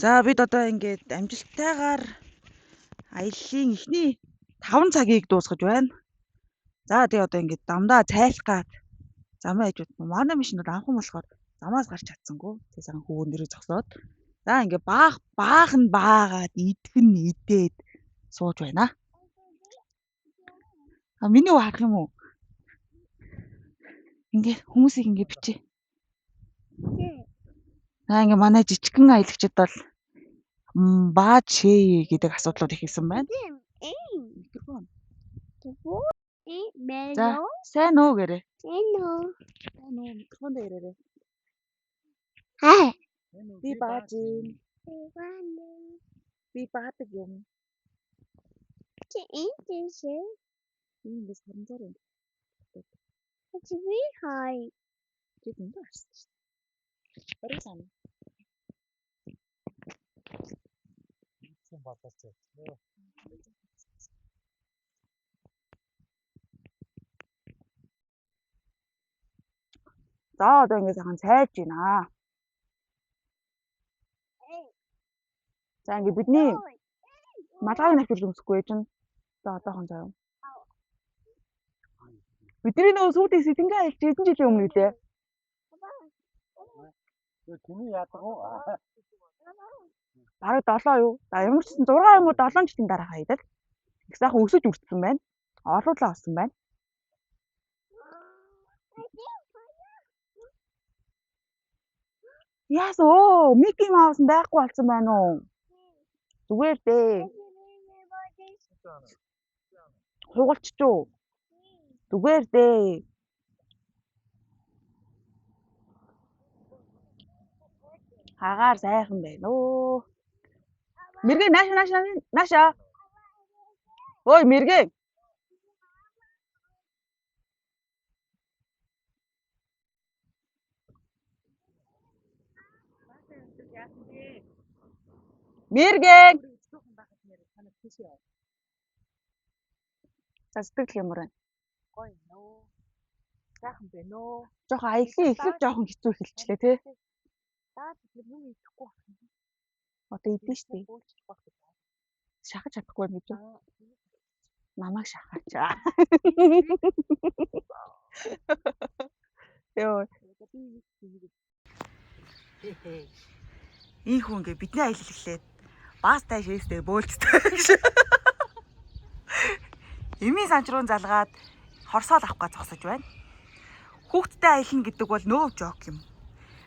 За, бид одоо ингээд амжилттайгаар аяллаа эхний 5 цагийг дуусгаж байна. За, тэгээ одоо ингээд замдаа цайлах гад замын хажууд манай машин бол анхан болохоор замаас гарч чадсангүй. Тэгээ сайхан хөвгөн дээрээ зогсоод, за, ингээд баах баах нь баагаад, идэх нь идээд сууж байна. А, миний үү харах юм уу? Ингээ хүмүүсийг ингээ бичээ. За, ингээ манай жижигхэн аялагчид бол бааж шээ гэдэг асуудлууд их хэлсэн байна. Микрофон. За, сайн уу гэрээ. Сайн уу, микрофон дээр яриарай. Би бааж юм. Би баадаг юм. Би ингэ саранзаар юм. Би дэндүү харсан шүү дээ. Бариг сан. Балаач. За, одоо ингэ сайхан цайлж байна. За, ингэ бидний малгайг навчул өмсөхгүй ээж нь. За, одоохон заяа. Бидний нөгөө сүүдийн сэтэнгээ аялж хэдэн жилийн өмнө үлээ. Тэний яадаг уу? Бараг 7 юу? За, ямар ч гэсэн 6 юм уу, 7 жилийн дараа хаядал. Их сайхан өсөж үрдсэн байна. Орлуулаа олсон байна. Яас өө, Микки Маус нь байхгүй болсон байна уу? Зүгээр дээ. Хугалч уу? Зүгээр дээ. Агаар сайхан байна өө. Мэргэн, нааша, нааша, нааша. Ой, мэргэн. Мэргэн. За, сэтгэл ямар байна? Гоё нөө. Сайхан байна өө. Жохон аяллаа эхлэх жоохон хэцүү эхэлчлээ, тий. Даа, бид нар юм идэхгүй байх юм. Одоо идэн штэ. Бөөлчих байх гэж байна. Шахаж чадахгүй байна гэж юу? Намайг шахаач. Йоо. Энэ хүн ингээ бидний аялал эхлээд бастай шээстэй бөөлцтэй гэж. Эмийн санч руу залгаад хорсоол авах гэж зогсож байна. Хүүхдтэй аялна гэдэг бол no joke юм.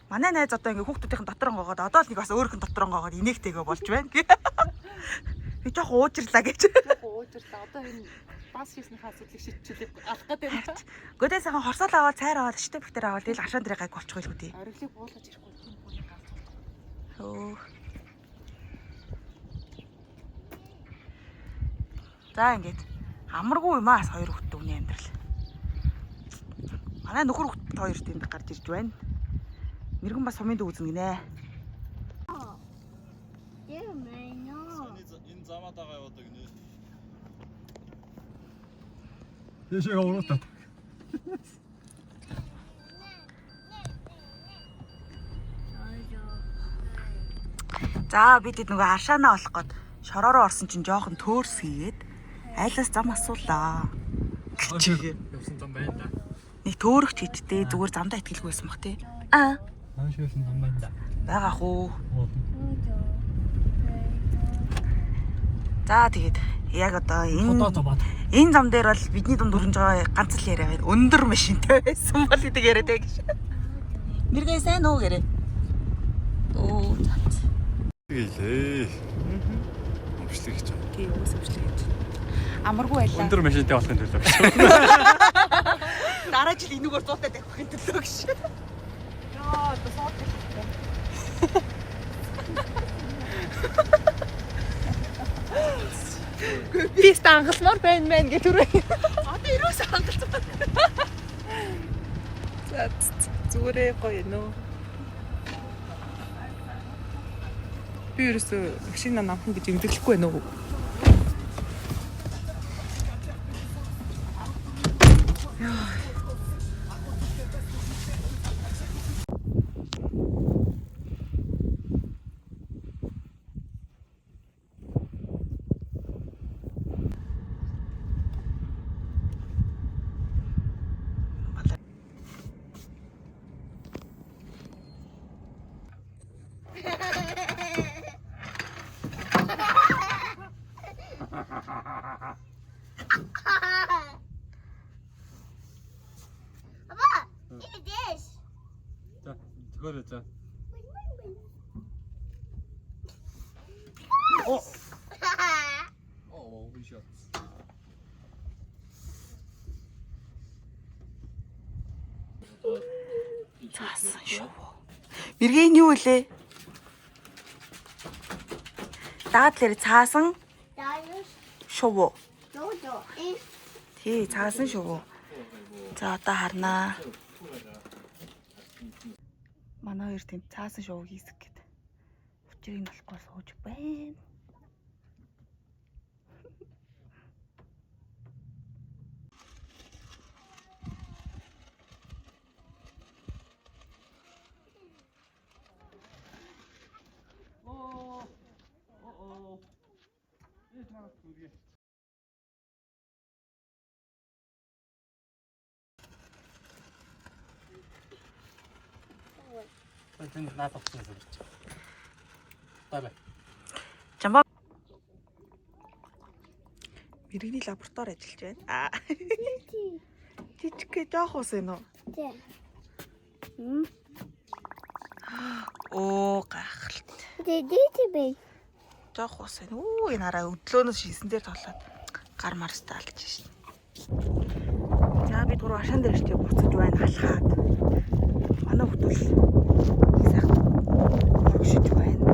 Манай найз одоо ингээ хүүхдүүдийн дотор онгоогоод, одоо л нэг бас өөрийнх нь дотор онгоогоод инээгтэйгээ болж байна. Би жоох уужирлаа гэж. Жохон уужирлаа. Одоо энэ бас хийснийхээ асуудлыг шийдчихлээ. Алах гэдэг юм. Гэхдээ сайхан хорсоол аваад, цайр аваад, штеп битэр аваад, тэгэл аршаан дэрийг гайг болчих байлгүй дээ. Ориглыг буулгаж ирэхгүй тийм бүний ганц. Өө. За, ингээд амаргүй юм аа, хоёр хүүхдтэй үний амьдрал. Манай нөхөр хүүхд хоёр тэнд гарч ирж байна. Мэргэн бас сумын дүү үзнэ гинэ. Энэ замаа дагаа яваад гинэ. Тийшээ уруудаа. За, бид хэд нөгөө аршаанаа олох гээд шороороо орсон чинь жоохон төөрс хийгээд айлаас зам асуулаа. Явсан зам байна да. Нэг төөрөгч хийдтэй, зүгээр замдаа итгэлгүй байсан бах, тий. Аа. Ханш явсан зам байна да. Байгаа хүү. За, тэгээд яг одоо энэ Одоо бат. энэ зам дээр бол бидний дунд өрнөж байгаа ганц л яриа байна. Өндөр машинтай байсан бол гэдэг яриа тэ гэж. Мэргээ, сайн уу гэрээ. Оо, за. Гэлээ. Өмчлөг хийж байгаа. Тий, уус өмчлөг хийж. Амаргүй байлаа. Өндөр машинтай болохын төлөө гэж. Дараа жил энүүгээр зуутай тавихын төлөө гэж. Яа, одоо суудаг. Би өстө ангалмаар байна мэн гэх түрүү. Одоо ерөөсөө хангалцсан. За, зүгээрээ гоё нөө. Би ерөөсөө машина намхан гэж эмдэглэхгүй байна уу? Көрөө за. Оо, we shot. Цаасан шувуу. Мэргийн юу вэ? Даадлэр цаасан шувуу. Тий, цаасан шувуу. За одоо харнаа. Манай хоёр тийм цаасан шувуу хийсэх гээд. Учрыг нь олохгүй сууж байна. Тэнд наадах гэсэн юм. Бай бай. Жамбаа мэрэгний лаборатори ажиллаж байна. Аа. Жижиг жоох ус энэ үү? Оо гайхалтай. Жоох ус энэ. Үү энэ хараа өдлөөнөөс шийсэн дээр тоглоод гар марстай алж шин. За бид гурав ашаан дээр ирчээ буцаж байна халахад. Манай хүүхдэл их сайхан урагшиж байна.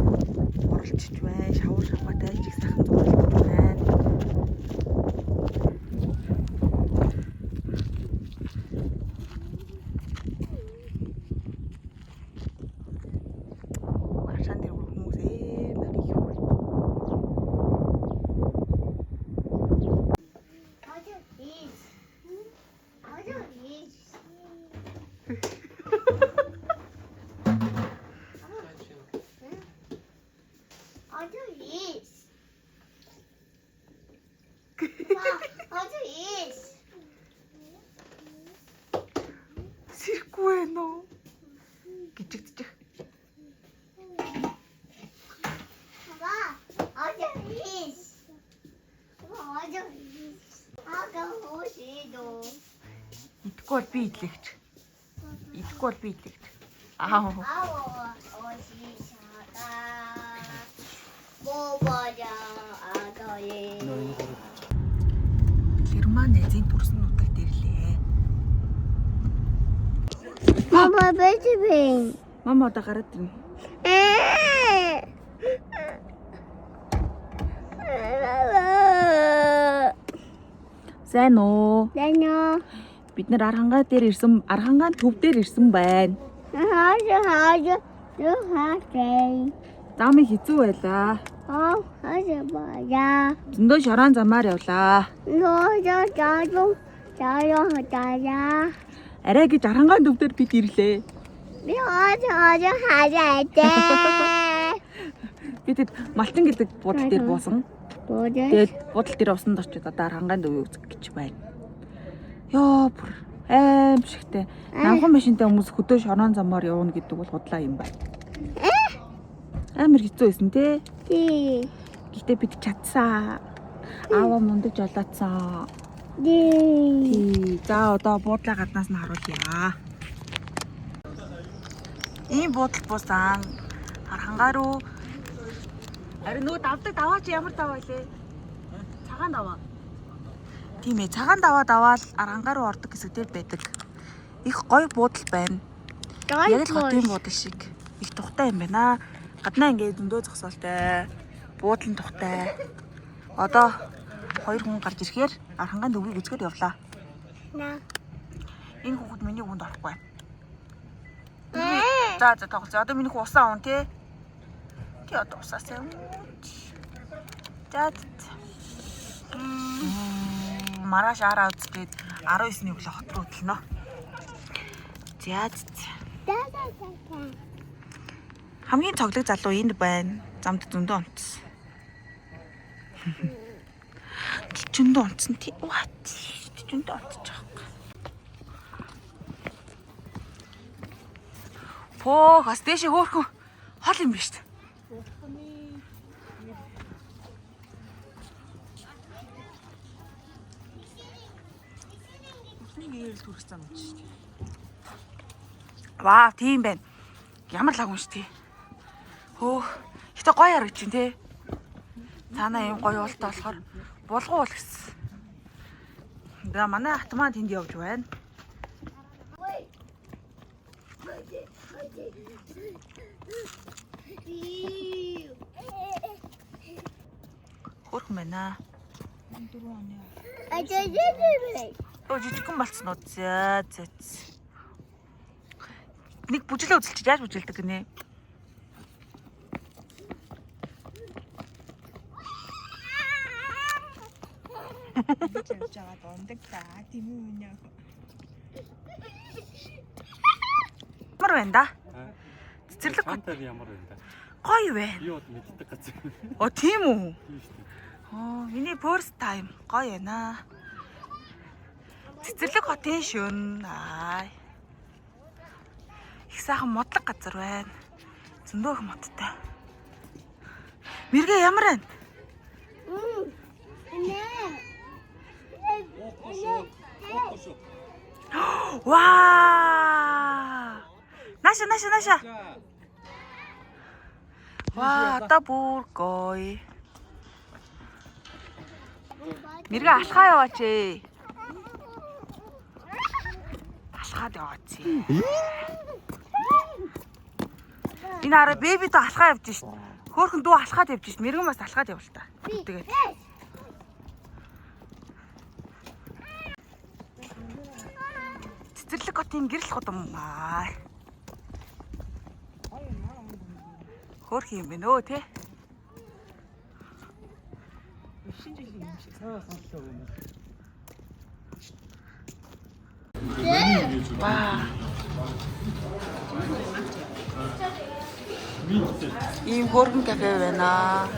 Уралчж байна. Шавуу шаваатай их сайхан зурлаж байна. Ашаан дээр хүмүүс ээр их байна. Сэрхгүй байна уу? Гिचигдчих. Идэхгүй бол би идлэгч. Идэхгүй бол би идлэгч. Аа. Герман найзын төрсөн нутагт ирлээ. Мама baby. Мама одоо гараад ирнэ. Сайн уу? Дано. Бид нар Архангай дээр ирсэн, Архангаан төв дээр ирсэн байна. Хаа хаа хаа хаа. Зам их хэцүү байлаа. Аа хаа бая. Зөндөө шорон замаар явлаа. Ноо жаа жаа жаа жаа. Арай гэж Архангаан төв дээр бид ирлээ. Би хаа хаа хаа хаа. Бид Малтан гэдэг буудал дээр буусан. Буудал. Тэгээд буудал дээр усанд очиод одоо Архангаан төвийг үзэх гэж байна. Йоо бүр аимшигтэй. Намхан машинтай хүмүүс хөдөө шорон замаар явна гэдэг бол худлаа юм байна. Амар хэцүү байсан те. Тий. Гэтэ бид чадсан. Аава мундаг жолоодсон. Тий. Тий. За одоо буудлаа гаднаас нь харуулъя. Ийм буудал буусан. Архангаа руу Харин нөгөө давдаг даваа чи ямар даваа илээ? Цагаан даваа. Тийм ээ, цагаан даваа даваал архангаа руу ордог хэсэг дээр байдаг. Их гоё буудал байна. Яг л хотын буудал шиг. Их тухтай юм байна. Гаднаа ингээд зөндөө зогсоолтой. Буудал нь тухтай. Одоо хоёр хүн гарч ирэхээр архангаан төвийг үзэхээр явлаа. На. Энэ хүүхэд миний үгэнд орохгүй. За за тоглолцоо. Одоо миний хүү усаа уун тий. Тий одоо усаа сайн. За за. Маргааш араа үзгээд 19-ний өглөө хот руу хөтлөнө. За за. Да да да. Хамгийн цоглог залуу энд байна. Замд зөндөө онцсон. Зөндөө онцсон тий. What? Зөндөө онцож байгаа юм. Пөө, бас дээшээ хөөхөн хол юм биш үү? Нүхний гэрэл түрхсэн юм чи. Вау, тийм байна. Ямар лаг юм ш тий. Хөөх. Гэтэ гоё харагч чинь тий. Цаанаа юм гоё уултай болохоор булгуу уул гэсэн. За манай хат маань тэнд явж байна. Хөөрхөн байна. Өө жижигхэн болцсон уу? За за. за. Нэг бүжлээ үзэлчих яаж бүжилдэг гинэ? Явж байгаа дундаг та тийм үү минь. Ямар байна да? Цэцэрлэг хот Чамтай ямар байна да? гоё байна. Би бол мэддэг газар. Оо тийм үү? Тийм шүү дээ. Оо миний first time гоё байна. Цэцэрлэг хотын шөнө. Аа. Их сайхан модлог газар байна. Зөндөө их модтой. Мэргээ ямар байна? Ваа! Наша наша наша. Ваа, одоо бүр гоё. Мэргээ алхаа яваач ээ. Алхаад яваач. Энэ араа бэби дөө алхаа явж шít. Хөөхөн дүү алхаад явж шít. Мэргэн бас алхаад явал та. Тэгээд. Цэцэрлэг хотын гэрэл худам аа. Хөөх юм бэ нөө те. Ваа. Ийм хөөрхөн кафе байна.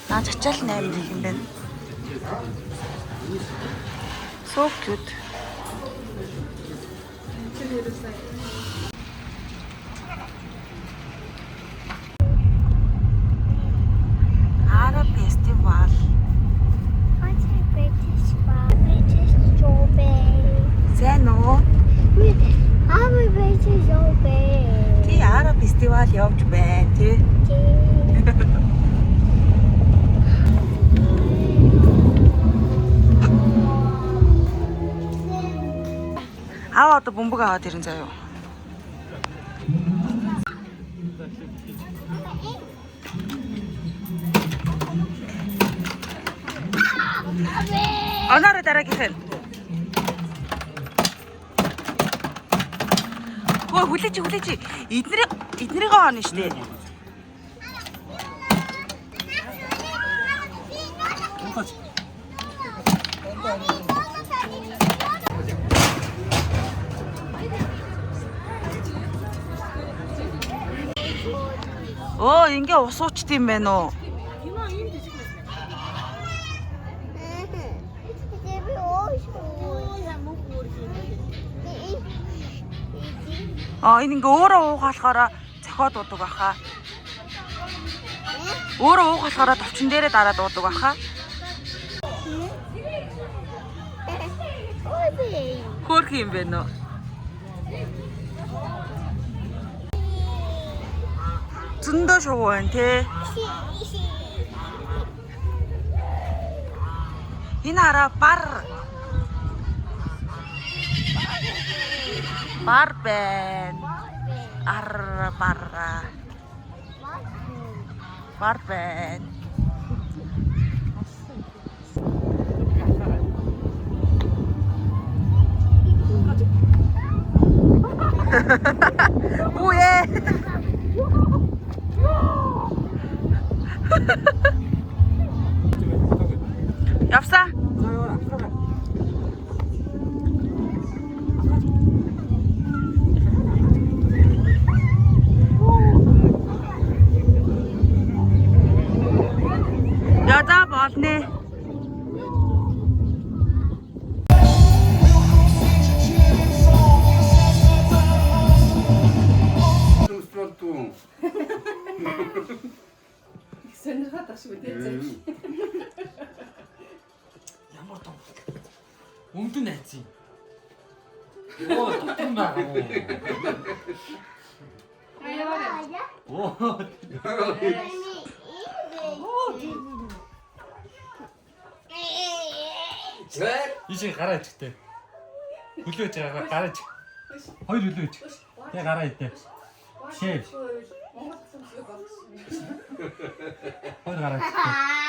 Наа чачаал 8 гэх юм байна. So cute. Arab festival. British strawberry. Сайн уу? I'm a British strawberry. Тий Arab festival явж байна тий. Аав одоо бөмбөг аваад ирэн заяа. Оноор дараагийнх нь. Хөө хүлээч хүлээч. Эднэрийг эднэрийгөө онно шүү дээ. Оо ингээ ус уучт юм байна уу? Аа энэ ингээ өөрөө уух болохоор цохиод уудаг баха. Өөрөө уух болохоор товчон дээрээ дараад уудаг баха. Хөөрхөн юм байна уу? Зөндөө шувуу байна те. Энэ хараа бар. Бар байна. Ар бар. Бар байна. Үе. Явсан. Я за болно. Өмсөлтүү. Их сонирхоод ах шиг үү те. Ямар том. Өмдөн найз юм. Йоо, дотн байгаа уу. Аяа. Ийшээ гараа ичгтэй. Хөлөөж байгаа гараа ич. Хоёр хөлөөж. Тэ гараа идэ. Шээ. Хоёр гараа ичгтэй.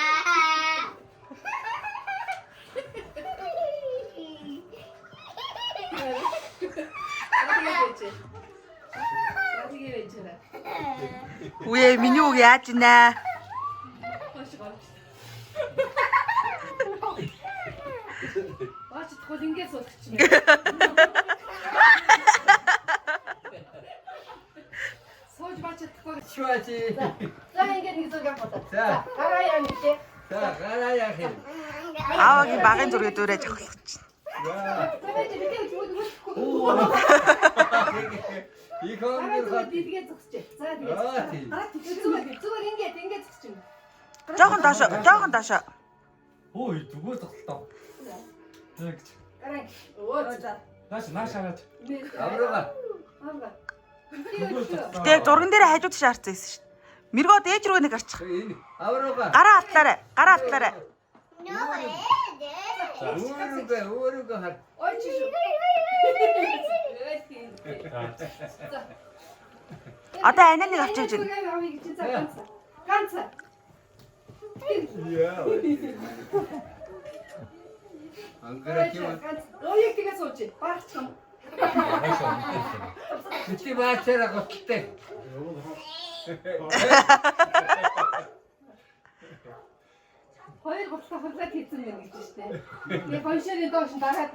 Үе миний үг яаж ийна? Баач тохол ингэ суулгах чинь. Сууж баач чадахгүй. Швачи. За ингэ нэг зураг авах. За. Гараа яа нэгтэй. За гараа яах юм? Аавагийн багын зургийг дүүрэж авах чинь. За байж битээ зүг Их Гараа хөнгөр зүгээр дидгээ зогсчих. За тэгээ. Аа, тийм. Гараа зүгээр зүгээр ингэ ингэ зогсчих. Жохон доошо, жохон доошо. Ой, зүгээр зогсолтоо. Яг гэж. Гараа. Өө за. Нааш нааш хараач. Аврага. Авга. Зүгээр зогсолтоо. Тэгээ зурган дээр хажууд тийш харцсан байсан шүү дээ. Мэргөө дээж рүү нэг гарчих. Энэ аврага. Гараа алтлаарай. Гараа алтлаарай. Өөрөөгөө өөрөөгөө хар. Ой чи шүү. За. Одоо анаа нэг авч явж байна. Авъя гэж за ганц. Ганц. Яа. Ангара ким. Ганц. Ой яг тэгээ сууж. Баарч юм. Бити баачаараа готалтай. Хоёр гутлаа хурлаад хийсэн мэн гэж штэ. Тэгээ гоншоорын доош нь дараад.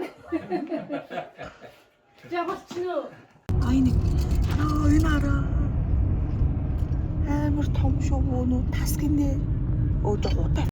За болчихно. Ай нэг. Аа энэ хараа. Амар том шүү нүү тас гинэ. Өө жоо удаа.